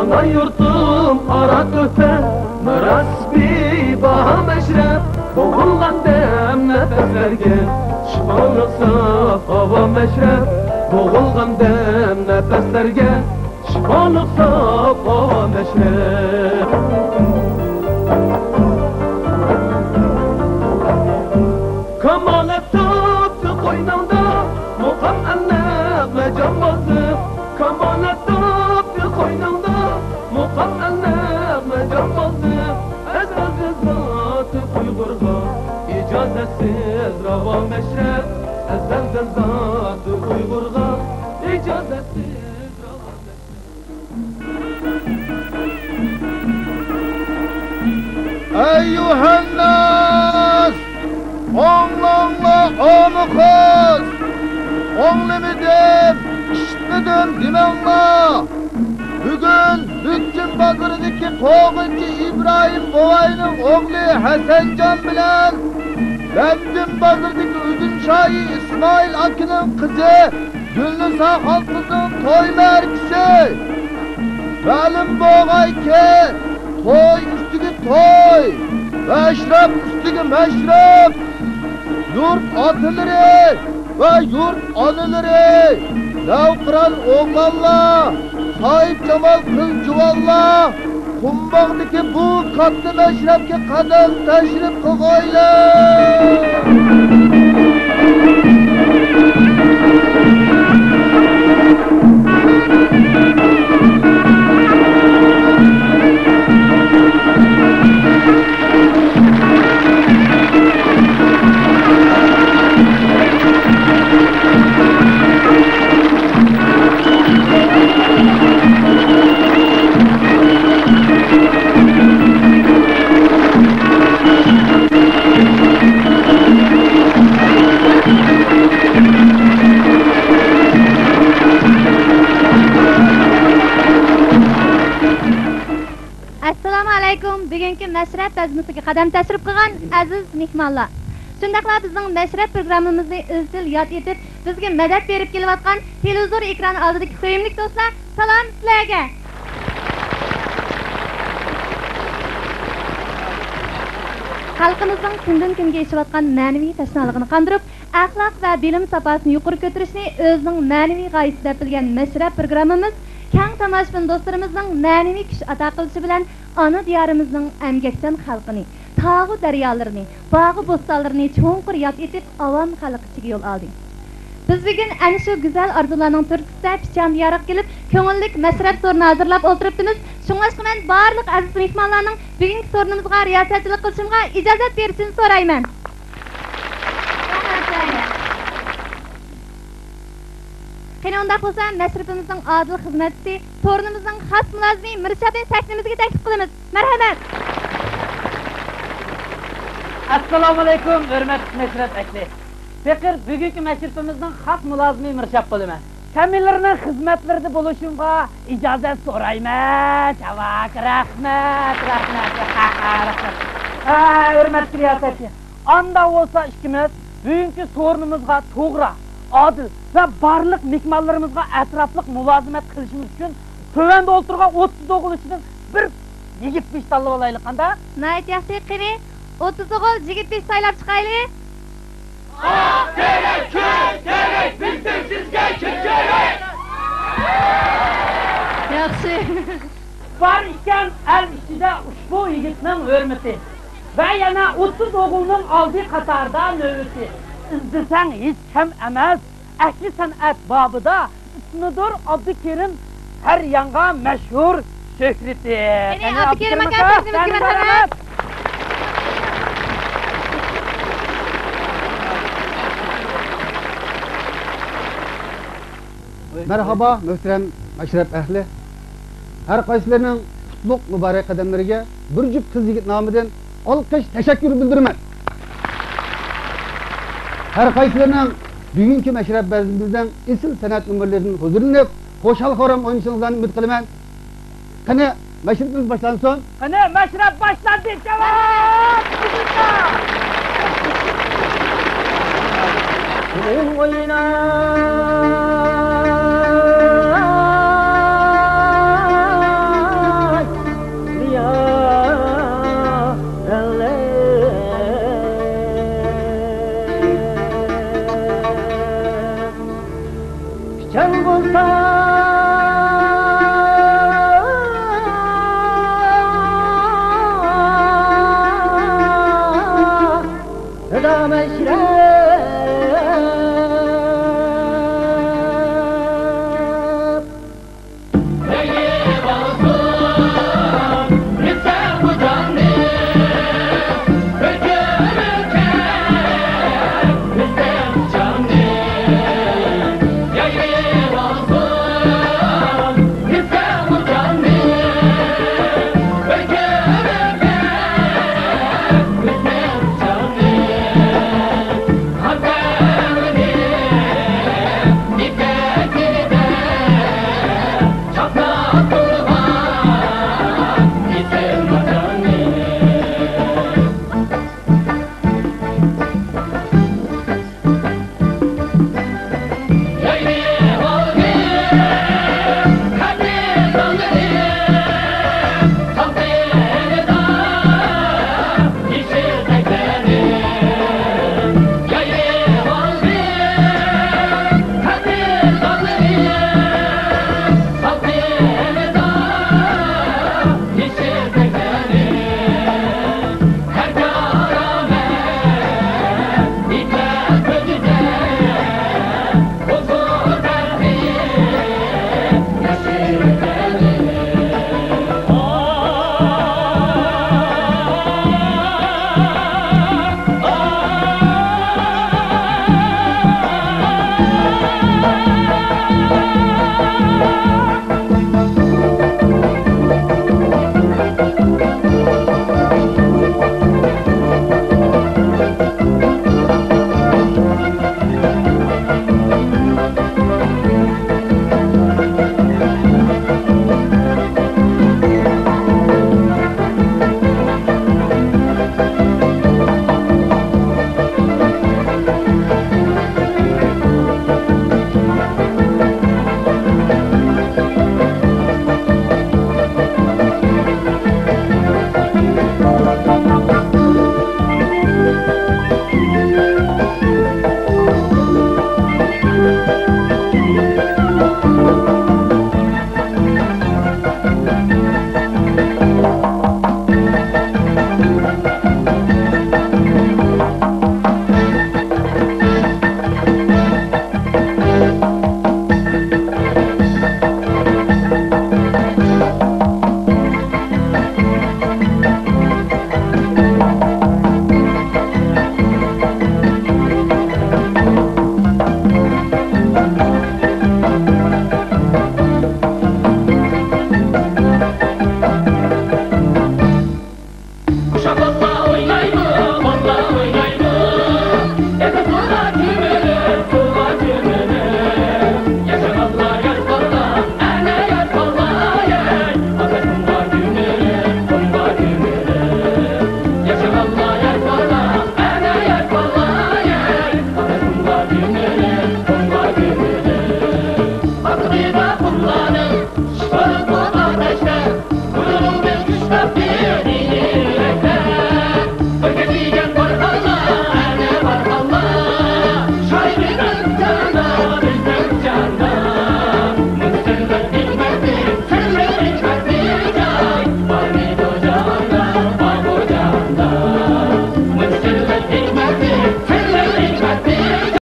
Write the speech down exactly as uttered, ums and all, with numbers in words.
ئانا يۇرتۇم ئارا تۆھپە، مىراس بىباھا مەشرەپ، بوغۇلغاندەم نەپەسلەرگە، شىپالىق ساپ ھاۋا مەشرەپ، بوغۇلغاندەم نەپەسلەرگە، شىپالىق ساپ ھاۋا مەشرەپ. كامالەت تاپتى قوينۇڭدا، مۇقام ئەلنەغمە جامبازلىق. كامالەت تاپتى قوينۇڭدا، مۇقام ئەلنەغمە جامبازلىق. ئەزەلدىن زاتى ئۇيغۇرغا ئىجازەتسىز راۋا مەشرەپ، ئەزەلدىن زاتى ئۇيغۇرغا ئىجازەتسىز راۋا مەشرەپ. ئەي يۇھەنناس! ئاڭلاڭلار، ئامىقاس! ئاڭلىمىدىم، ئىشىتمىدىم دېمەڭلار! بۈگۈن بۈكچىن بازىرىدىكى قوغۇنچى ئىبراھىم بوۋاينىڭ ئوغلى ھەسەنجان بىلەن بەندىن بازىرىدىكى ئۈزۈم شاھى ئىسمائىل ئاكىنىڭ قىزى گۈلنىسا خانقىزنىڭ توي مەرىكىسى. مەلۇم بولغايكى، توي ئۈستىگە توي، مەشرەپ ئۈستىگە مەشرەپ. يۇرت ئاتىلىرى ۋە يۇرت ئانىلىرى، نەۋقىران ئوغلانلار، ساھىبجامال قىز-جۇۋانلار، قۇمباغدىكى بۇ كاتتا مەشرەپكە قەدەم تەشرىپ قىلغايلى! ئەسسالامۇ ئەلەيكۇم، بۈگۈنكى مەشرەپ بەزمىسىگە قەدەم تەشرىپ قىلغان ئەزىز مېھمانلار، شۇنداقلا بىزنىڭ مەشرەپ پروگراممىمىزنى ئىزچىل ياد ئېتىپ، بىزگە مەدەت بېرىپ كېلىۋاتقان تېلېۋىزور ئېكرانى ئالدىدىكى سۆيۈملۈك دوستلار، سالام سىلەرگە! خەلقىمىزنىڭ كۈندىن-كۈنگە ئېشىۋاتقان مەنىۋى تەشنالىقىنى قاندۇرۇپ، ئەخلاق ۋە بىلىم ساپاسىنى يۇقىرى كۆتۈرۈشنى ئۆزىنىڭ مەنىۋى غايىسى دەپ بىلگەن مەشرەپ پروگراممىمىز كەڭ تاماشىبىن دوستلىرىمىزنىڭ مەنىۋى كۈچ ئاتا قىلىشى بىلەن ئانا دىيارىمىزنىڭ ئەمگەكچان خەلقىنى، تاغۇ دەريالىرىنى، باغۇ بوستانلىرىنى چوڭقۇر ياد ئېتىپ، ئاۋام خەلق ئىچىگە يول ئالدى. بىز بۈگۈن ئەنە شۇ گۈزەل ئارزۇلارنىڭ تۈرتكىسىدە پىچان دىيارىغا كېلىپ، كۆڭۈللۈك مەشرەپ سورۇنى ھازىرلاپ ئولتۇرۇپتىمىز. شۇڭلاشقا مەن بارلىق ئەزىز مېھمانلارنىڭ بۈگۈنكى سورۇنىمىزغا رىياسەتچىلىك قىلىشىمغا ئىجازەت بېرىشىنى سورايمەن. قېنى ئۇنداق بولسا، مەشرىپىمىزنىڭ ئادىل خىزمەتچىسى، سورۇنىمىزنىڭ خاس مۇلازىمى مىرشاتنى سەھنىمىزگە تەكلىپ قىلىمىز. مەرھەمەت! ئەسسالامۇئەلەيكۇم، ھۆرمەتلىك مەشرەپ ئەھلى! پېقىر بۈگۈنكى مەشرىپىمىزنىڭ خاس مۇلازىمى مىرشات بولىمەن. سەمىلىرىنىڭ خىزمەتلىرىدە بولۇشۇمغا ئىجازەت سورايمەن. چاۋاك، رەھمەت، رەھمەت، رەھمەت. ھە، ھۆرمەتلىك رىياسەتچى. ئاندا بولسا ئىككىمىز بۈگۈنكى سورۇنىمىزغا توغرا، ئادىل ۋە بارلىق مېھمانلىرىمىزغا ئەتراپلىق مۇلازىمەت قىلىشىمىز ئۈچۈن تۆۋەندە ئولتۇرغان ئوتتۇز ئوغۇل ئىچىدىن بىر يىگىت بېشى تاللىۋالايلى، قانداق؟ ناھايىتى ياخشى، قېنى، ئوتتۇز ئوغۇل يىگىت بېشى سايلاپ چىقايلى. ئاق تېرەك، كۆك تېرەك، بىزدىن سىزگە كىم كېرەك؟ ياخشى. بار ئىكەن ئەل ئىچىدە ئۇشبۇ يىگىتنىڭ ھۆرمىتى ۋە يەنە ئوتتۇز ئوغۇلنىڭ ئالدى قاتاردا نۆۋىتى. ئىزدىسەڭ ھېچ كەم ئەمەس، ئەھلى سەنئەت بابىدا ئىسمىدۇر ئابدۇكېرىم ھەر يانغا مەشھۇر شۆھرىتى. قېنى، قېنى، ئابدۇكېرىم ئابدۇكېرىم ئاكا، ئاكا، سەھنىگە سەھنىگە مەرھەمەت. مەرھابا، مۆھتەرەم مەشرەپ ئەھلى. ھەر قايسىلىرىنىڭ قۇتلۇق مۇبارەك قەدەملىرىگە بىر جۈپ قىز يىگىت نامىدىن ئالقىش، تەشەككۈر بىلدۈرىمەن. ھەر قايسىلىرىنىڭ بۈگۈنكى مەشرەپ بەزمىمىزنىڭ ئېسىل سەنئەت نومۇرلىرىدىن ھۇزۇرلىنىپ، خۇشال-خۇرام ئوينىشىڭلارنى ئۈمىد قىلىمەن. قېنى، مەشرىپىمىز باشلانسۇن. قېنى، مەشرەپ باشلاندى، جاۋاب! ئوينا!